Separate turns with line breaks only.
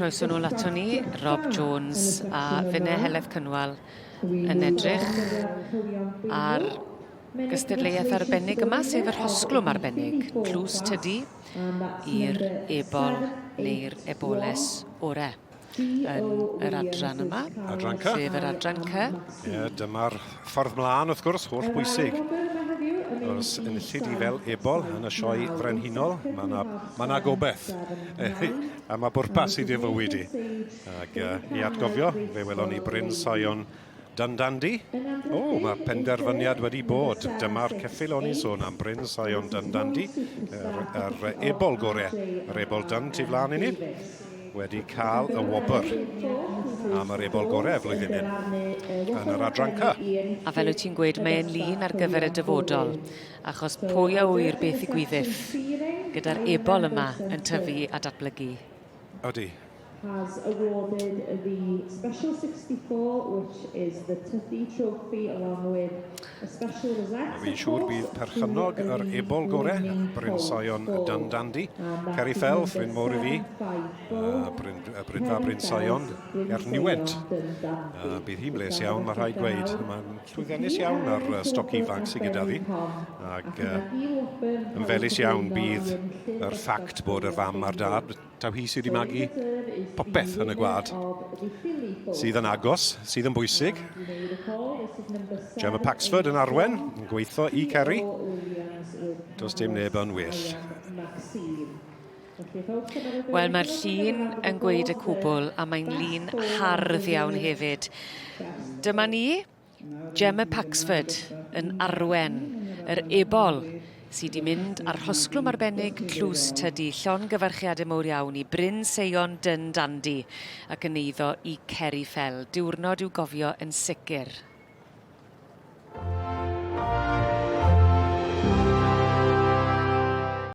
Croeso nôl ato ni, Rob Jones a finne Heledd Cynwal yn edrych ar gystadleuaeth arbennig yma, sef yr hosglwm arbennig, Tlws Tydi i'r ebol neu'r eboles ore yn yr adran yma.
Adran C.
Sef yr adran C.
Ie, dyma'r ffordd mlaen wrth gwrs, holl bwysig. Os enillid i fel ebol yn y sioe frenhinol, mae yna ma na gobeith. A mae bwrpas i dy fywyd i. Ac uh, i atgofio, fe welon ni Bryn Sion Dundandi. O, mae penderfyniad wedi bod. Dyma'r ceffyl o'n i'n sôn am, Bryn Sion Dundandi. Yr, yr ebol gore, yr ebol dyn tu flaen i ni, wedi cael y wobr am yr ebol gore flwyddyn hyn yn yr adran C.
A fel wyt ti'n gweud, mae'n lun ar gyfer y dyfodol, achos pwy a ŵyr beth ddigwyddiff gyda'r ebol yma yn tyfu a datblygu.
Ydy.
Has awarded the Special 64, which is the Tuffy Trophy, along with a special rosette.
Fi'n siŵr bydd perchennog yr ebol gore, Bryn Sion Dundandi, Ceri Ffel, ffrind mawr i fi, Bryn, Bryn Fa Bryn Sion, er Niwent. Bydd hi'n bles iawn, mae rhaid gweud. Mae'n llwyddiannus iawn ar stoc ifanc sydd gyda fi. Ac yn felys iawn bydd yr ffact bod yr fam a'r dad Taw hi sydd wedi magu popeth yn y gwlad sydd yn agos, sydd yn bwysig. Gemma Paxford yn arwen, yn gweithio i Kerry. Does dim neb yn well.
Wel, mae'r llun yn gweud y cwbl, a mae'n lun hardd iawn hefyd. Dyma ni, Gemma Paxford yn arwen yr ebol sydd wedi mynd ar rhosglwm arbennig Tlws Tydi. Llongyfarchiadau mowr iawn i Bryn Seion Dyn Dandi ac yn eiddo i Ceri Fell. Diwrnod i'w gofio yn sicr.